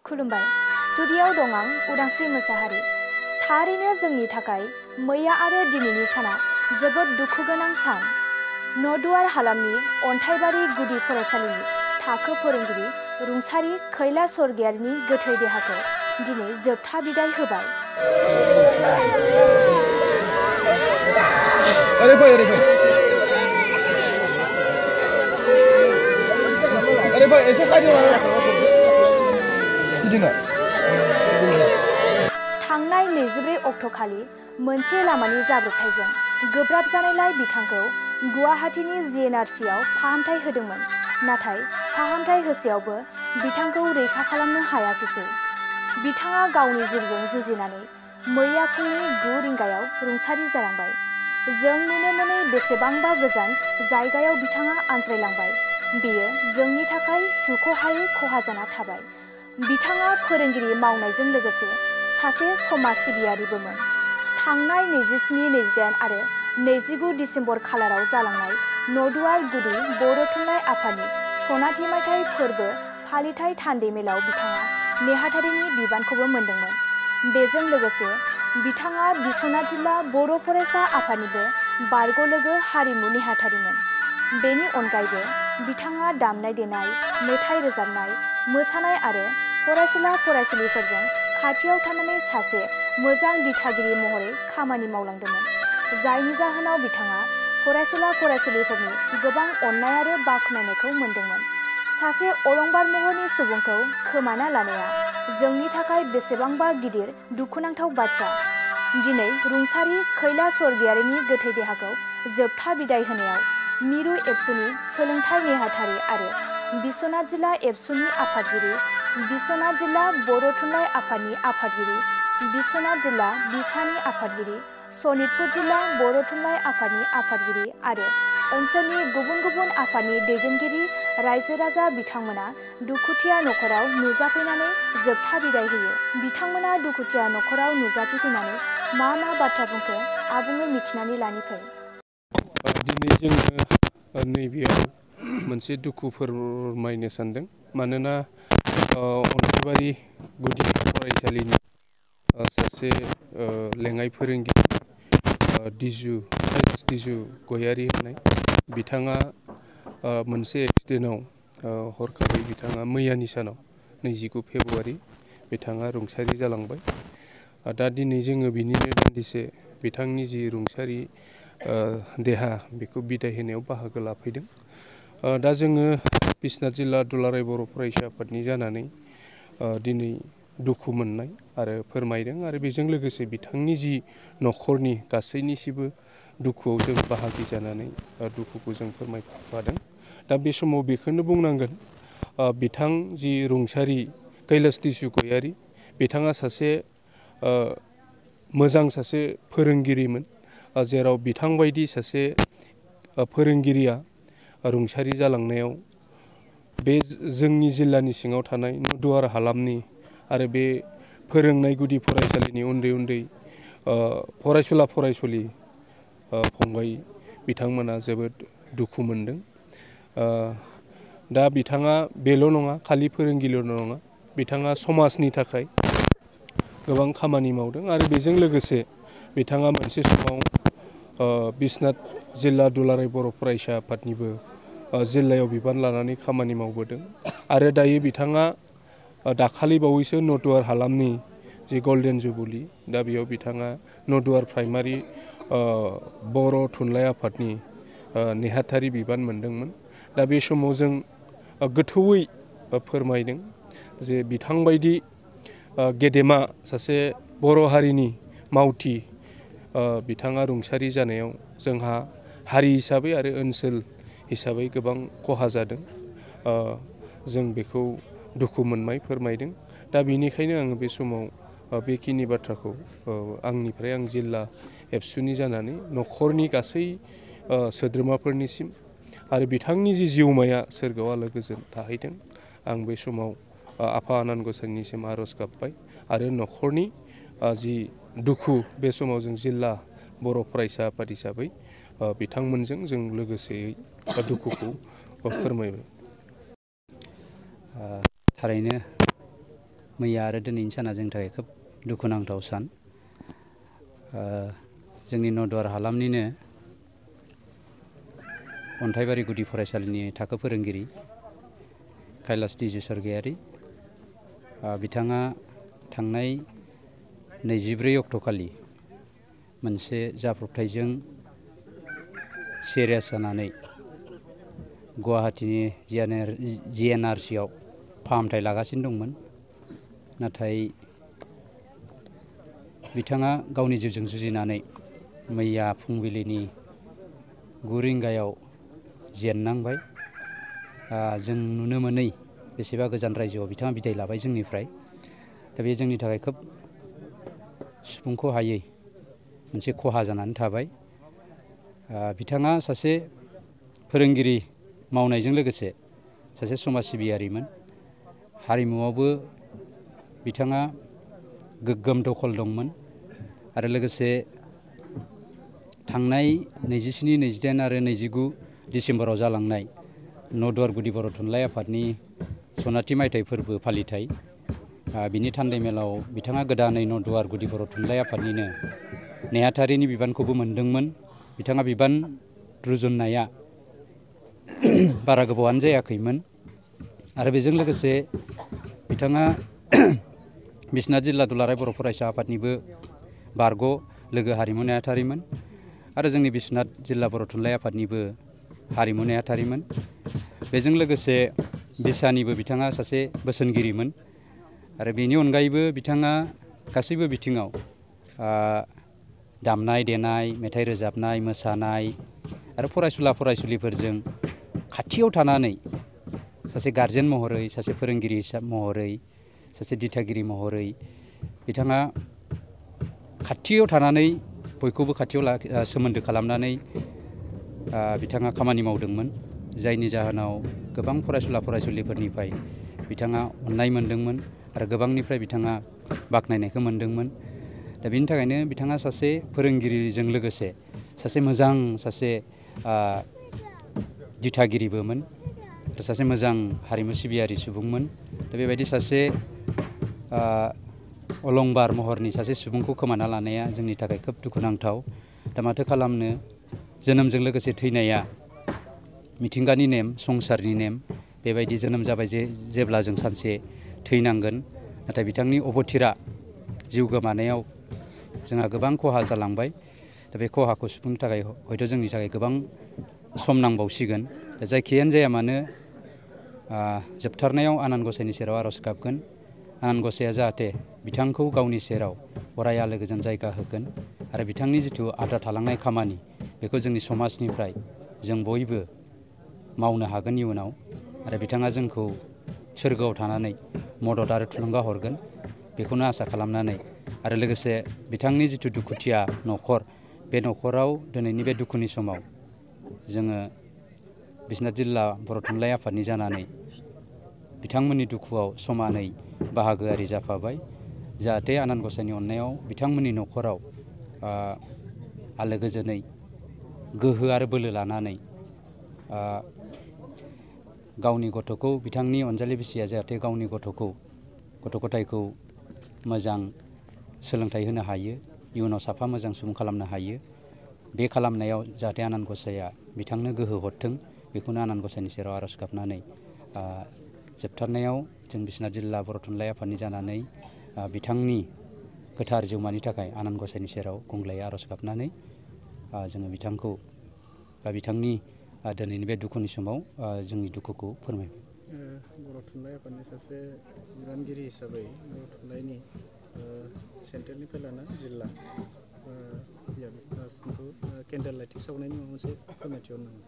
खुलुमबाय स्टुडिय'आव दं आं उदांस्रि मोसाहारि। थारैनो जोंनि थाखाय मैया आरो दिनैनि साना जोबोद दुखुगोनां सान। नदुवार हालामनि अन्थाइबारि गुदि फरायसालिनि थाखो फोरोंगिरि रुंसारि खैला स्वर्गियारिनि गोथै देहाखौ दिनै जोबथा बिदाय होबाय। थांनाय 24 अक्ट'खालि मोनसे लामानि जाब्रबथायजों गोब्राब जानायलाय बिथांखौ गुवाहाटीनि जिएनआरसिआव फाहामथाय होदोंमोन, नाथाय फाहामथाय होसेयावबो बिथांखौ रैखा खालामनो हायाखिसै। बिथाङा गावनि जिउजों जुजिनानै मैया फुंनि 9 रिंगायाव रुंसारि जालांबाय। जों नुनो मोनै बेसेबांबा गोजान जायगायाव बिथाङा आनज्रायलांबाय, बेयो जोंनि थाखाय सुख'हायै खहा जाना थाबाय। बिथाङा फोरोंगिरि मावनायजों लोगोसे सासे समाज सिबियारिबोमोन। थांनाय 27, 28 आरो 29 दिसेम्बर खालाराव जालांनाय नदुवार गुदि बर' थुनलाइ आफादनि सनाथि मायथाइ फोरबो फालिथाय थान्दै मेलाव बिथाङा नेहाथारिनि बिबानखौबो मोनदोंमोन। बेजों लोगोसे बिथाङा बिश्वनाथ जिल्ला बर' फरायसा आफादनिबो बारग' लोगो हारिमु नेहाथारिमोन। बेनि अनगायैबो बिथाङा दामनाय देनाय, मेथाइ रोजाबनाय, मोसानाय आरो फरायसुला फरायसुलिफोरजों खाथियाव थानानै सासे मोजां दिथागिरि महरै खामानि मावलांदोंमोन, जायनि जाहोनाव बिथाङा फरायसुला फरायसुलिफोरनि गोबां अननाय आरो बाख्नायनायखौ मोनदोंमोन। सासे अलंबार महरनि सुबुंखौ खोमाना लानाया जोंनि थाखाय बेसेबांबा गिदिर दुखुनांथाव बाथ्रा। दिनै रुंसारि खैला स्वर्गियारिनि गोथै देहाखौ जोबथा बिदाय होनायाव मिरु एबसुनि सोलोंथाइ नेहाथारि आरो बिश्वनाथ जिल्ला एबसुनि आफादगिरि, बिश्वनाथ जिल्ला बर' थुनलाइ आफादनि आफादगिरि, बिश्वनाथ जिल्ला बिसानि आफादगिरि, सनितपुर जिल्ला बर' थुनलाइ आफादनि आफादगिरि आरो ओनसोलनि गुबुन गुबुन आफादनि दैदेनगिरि रायजो राजा बिथांमोना दुखुथिया नख'राव नुजाफैनानै जोबथा बिदाय होयो। बिथांमोना दुखुथिया नख'राव नुजाथिफैनानै मा बाथ्रा बुंखो आबुङै मिथिनानै लानि फै। दिनै जोङो नैबेयाव मोनसे दुखु फोरमायनो सानदों, मानोना अन्थाइबारि गुदि फरायसालिनि सासे लेङाइ फोरोंगिरि दिजु गयारि होननाय बिथाङा मोनसे एक्सिडेन्टआव हरखाबै बिथाङा मैयानि सानाव 29 फेब्रुवारि बिथाङा रुंसारि जालांबाय। दा दिनै जोङो बिनिनो दान्दिसे बिथांनि जि रुंसारि देहा बेखौ बिदाय होनायाव बाहागो लाफैदों। दा जोङो बिश्वनाथ जिल्ला दुलाराय बर' फरायसा आफादनि जानानै दिनै दुखु मोननाय आरो फोरमायदों, आरो बेजों लोगोसे बिथांनि जि नख'रनि गासैनिसिबो दुखुआव जों बाहागि जानानै दुखुखौ जों फोरमायफादों। दा बे समाव बेखौनो बुंनांगोन, बिथां जि रुंसारि कैलाश दिसु गयारि बिथाङा सासे मोजां सासे फोरोंगिरिमोन, जेराव बिथांबायदि सासे फोरोंगिरिया रुंसारि जालांनायाव बे जोंनि जिल्लानि सिङाव थानाय नदुवार हालामनि आरो बे फोरोंनाय गुदि फरायसालिनि उन्दै उन्दै फरायसुला फरायसुलि फंबाय बिथांमोना जोबोद दुखु मोनदों। दा बिथाङा बेल' नङा, खालि फोरोंगिरिल' नङा, बिथाङा समाजनि थाखाय गोबां खामानि मावदों, आरो बेजों लोगोसे बिथाङा मोनसे समाव बिश्वनाथ जिल्ला दुलाराय बर' फरायसा आफादनिबो जिल्लायाव बिबान लानानै खामानि मावबोदों। आरो दायो बिथाङा दाखालि बावैसो नदुवार हालामनि जि गल्डेन जुबुलि, दा बेयाव बिथाङा नदुवार प्राइमारि बर' थुनलाइ आफादनि नेहाथारि बिबान मोनदोंमोन। दा बे समाव जों गोथौयै फोरमायदों जे बिथांबायदि गेदेमा सासे बर' हारिनि मावथि बिथाङा रुंसारि जानायाव जोंहा हारि हिसाबै आरो ओनसोल हिसाबै गोबां खहा जादों। जों बेखौ दुखु मोननाय फोरमायदों। दा बेनिखायनो आङो बे समाव बेखिनि बाथ्राखौ आंनिफ्राय आं जिल्ला एबसुनि जानानै नख'रनि गासै सोद्रोमाफोरनिसिम आरो बिथांनि जि जिउमाया सोरगोआव आलो गोजोन थाहैथों, आं बे समाव आफा आनान गसाइनिसिम आर'ज गाबबाय। आरो नख'रनि जि दुखु, बे समाव जों जिल्ला बर' फरायसा आफाद हिसाबै बिथांमोनजों जों लोगोसेयै दुखुखौ फोरमायबाय। थारैनो मैया आरो दिनैनि साना जोंनि थाखाय खोब दुखुनांथाव सान। जोंनि नदुवार हालामनिनो अन्थाइबारि गुदि फरायसालिनि थाखो फोरोंगिरि कैलाश दिजु सरगयारि, बिथाङा थांनाय 24 अक्ट'खालि मोनसे जाब्रबथायजों सिरियास जानानै गुवाहाटीनि GNRCआव फाहामथाय लागासिनो दंमोन। नाथाय बिथाङा गावनि जिउजों जुजिनानै मैया फुंबिलिनि 9 रिंगायाव जेननांबाय। जों नुनो मोनै बेसेबा गोजान रायजोआव बिथाङा बिदाय लाबाय जोंनिफ्राय। दा बे जोंनि थाखाय खोब सुफुंखौ हायै मोनसे खहा जानानै थाबाय। बिथाङा सासे फोरोंगिरि मावनायजों लोगोसे सासे समाज सिबियारिमोन। हारिमुआवबो बिथाङा गोग्गोम दखल दंमोन आरो लोगोसे थांनाय 27, 28 आरो 29 डिसेम्बराव जालांनाय नदुवार गुदि बर' थुनलाइ आफादनि सनाथि मायथाइ फोरबो फालिथाय, बिनि थान्दै मेलाव बिथाङा गोदानै नदुवार गुदि बर' थुनलाइ आफादनिनो नेहाथारिनि बिबानखौबो मोनदोंमोन। बिथाङा बिबान रुजुननाया बारा गोबावानो जायाखैमोन आरो बेजों लोगोसे बिथाङा बिश्वनाथ जिल्ला दुलाराय बर' फरायसा आफादनिबो बारग' लोगो हारिमु नेहाथारिमोन आरो जोंनि बिश्वनाथ जिल्ला बर' थुनलाइ आफादनिबो हारिमु नेहाथारिमोन। बेजों लोगोसे बिसानिबो बिथाङा सासे बोसोनगिरिमोन आरो बेनि अनगायैबो बिथाङा गासैबो बिथिङाव दामनाय देनाय, मेथाइ रोजाबनाय, मोसानाय आरो फरायसुला फरायसुलिफोरजों खाथियाव थानानै सासे गारजेन महरै, सासे फोरोंगिरि महरै, सासे दिथागिरि महरै बिथाङा खाथियाव थानानै बयखौबो खाथियाव सोमोन्दो खालामनानै बिथाङा खामानि मावदोंमोन। जायनि जाहोनाव गोबां फरायसुला फरायसुलिफोरनिफ्राय बिथाङा अननाय मोनदोंमोन आरो गोबांनिफ्राय बिथाङा बाख्नायनायखौ मोनदोंमोन। दा बेनि थाखायनो बिथाङा सासे फोरोंगिरिजों लोगोसे सासे मोजां दिथागिरिबोमोन आरो सासे मोजां हारिमु सिबियारि सुबुंमोन। दा बेबायदि सासे अलंबार महरनि सासे सुबुंखौ खोमाना लानाया जोंनि थाखाय खोब दुखुनांथाव। दा माथो खालामनो, जोनोमजों लोगोसे थैनाया मिथिंगानि नेम, संसारनि नेम। बेबायदि जोनोम जाबाय जेब्ला जों सानसे थैनांगोन। नाथाय बिथांनि अबथिरा जिउ गोमानायाव जोंहा गोबां खहा जालांबाय। दा बे खहाखौ सुफुंनो थाखाय हयथ' जोंनि थाखाय गोबां सम नांबावसिगोन। दा जायखियानो जाया मानो जोबथारनायाव आनान गसाइनि सेराव आर'ज गाबगोन। आनान गसाइया जाहाथे बिथांखौ गावनि सेराव अराय आलो गोजोन जायगा होगोन आरो बिथांनि जिथु आद्रा थालांनाय खामानि बेखौ जोंनि समाजनिफ्राय जों बयबो मावनो हागोन इयुनाव आरो बिथाङा जोंखौ सोरगोआव थानानै मदद आरो थुलुंगा हरगोन बेखौनो आसा खालामनानै आरो लोगोसे बिथांनि जिथु दुखुथिया न'खर, बे न'खराव दिनैनि बे दुखुनि समाव जोङो बिश्वनाथ जिल्ला बर' थुनलाइ आफादनि जानानै बिथांमोननि दुखुआव समानै बाहागोआरि जाफाबाय। जाहाथे आनान गसाइनि अननायाव बिथांमोननि न'खराव आलो गोजोनै गोहो आरो बोलो लानानै गावनि गथ'खौ, बिथांनि अनजालि बिसिया जाहाथे गावनि गथ' गथायखौ मोजां सोलोंथाइ होनो हायो, इयुनाव साफा मोजां सुबुं खालामनो हायो। बे खालामनायाव जाहाथे आनान गसाइया बिथांनो गोहो हरथों, बेखौनो आनान गसाइनि सेराव आर'ज गाबनानै जोबथारनायाव जों बिश्वनाथ जिल्ला बर' थुनलाइ आफादनि जानानै बिथांनि गोथार जिउमानि थाखाय आनान गसाइनि सेराव गंग्लायै आर'ज गाबनानै जोङो बिथांखौ बिथांनि दिनैनि बे दुखुनि समाव जोंनि दुखुखौ फोरमायबाय। बर' थुनलाइ आफादनि सासे बिबानगिरि हिसाबै बर' थुनलाइनि सेन्ट्रेलनिफ्राय लाना जिल्ला केन्डेल लाइटिं सावनायनि माबा मोनसे फोरमायथि हरनो नामा?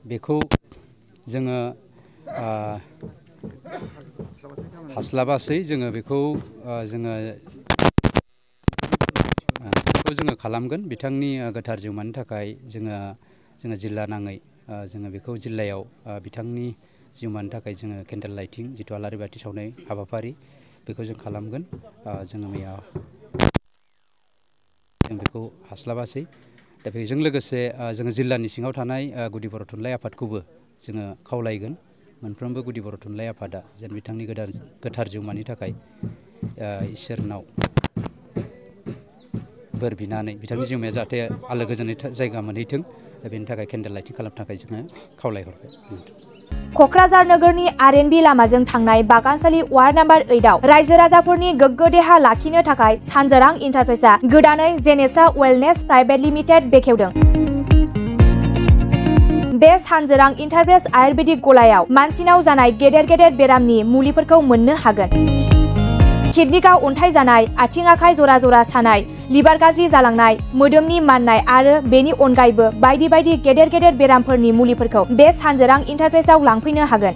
बेखौ जोङो हास्लाबासै, जोङो बेखौ खालामगोन। बिथांनि गोथार जिउमानि थाखाय जोङो जिल्ला नाङै जोङो बेखौ जिल्लायाव बिथांनि जिउमानि थाखाय जोङो केन्डेल लाइटिं, जिथु आलारि बाथि सावनाय हाबाफारि, बेखौ जों खालामगोन। जोङो मैया जों बेखौ हास्लाबासै। दा बेजों लोगोसे जोङो जिल्लानि सिङाव थानाय गुदि बर' थुनलाइ आफादखौबो जोङो खावलायगोन मोनफ्रोमबो गुदि बर' थुनलाइ आफादा जेन बिथांनि गोथार जिउमानि थाखाय इसोरनाव बोर बिनानै बिथांनि जिउमाया जाहाथे आलो गोजोनै जायगा मोनहैथों बेनि थाखाय केन्डेल लाइटिं खालामनो थाखाय जोङो खावलायहरबाय। क'क्राझार नोगोरनि आर.एन.बी लामाजों थांनाय बागानसालि वार्ड नाम्बार 8आव रायजो राजाफोरनि गोग्गो देहा लाखिनो थाखाय सानजोरां इन्टारप्राइजआ गोदानै जेनेसा वेलनेस प्राइभेट लिमिटेड बेखेवदों। बे सानजोरां इन्टारप्राइज आयुर्वेदिक गलायाव मानसिनाव जानाय गेदेर गेदेर बेरामनि मुलिफोरखौ मोननो हागोन। किडनिकआव अन्थाइ जानाय, आथिं आखाइ जरा जरा सानाय, लिभार गाज्रि जालांनाय, मोदोमनि माननाय आरो बेनि अनगायैबो बायदि बायदि गेदेर गेदेर बेरामफोरनि मुलिफोरखौ बे सानजोरां इन्टारप्राइजआव लांफैनो हागोन।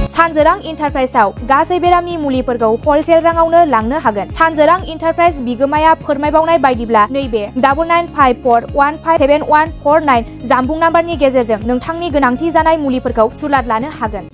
सानजोरां इन्टारप्राइजआव गासै बेरामनि मुलिफोरखौ हलसेल राङावनो लांनो हागोन। सानजोरां इन्टारप्राइज बिगोमाया फोरमायबावनाय बायदिब्ला नैबे 9954157149 जानबुं नाम्बारनि गेजेरजों नोंथांनि गोनांथि जानाय मुलिफोरखौ सुलाद लानो हागोन।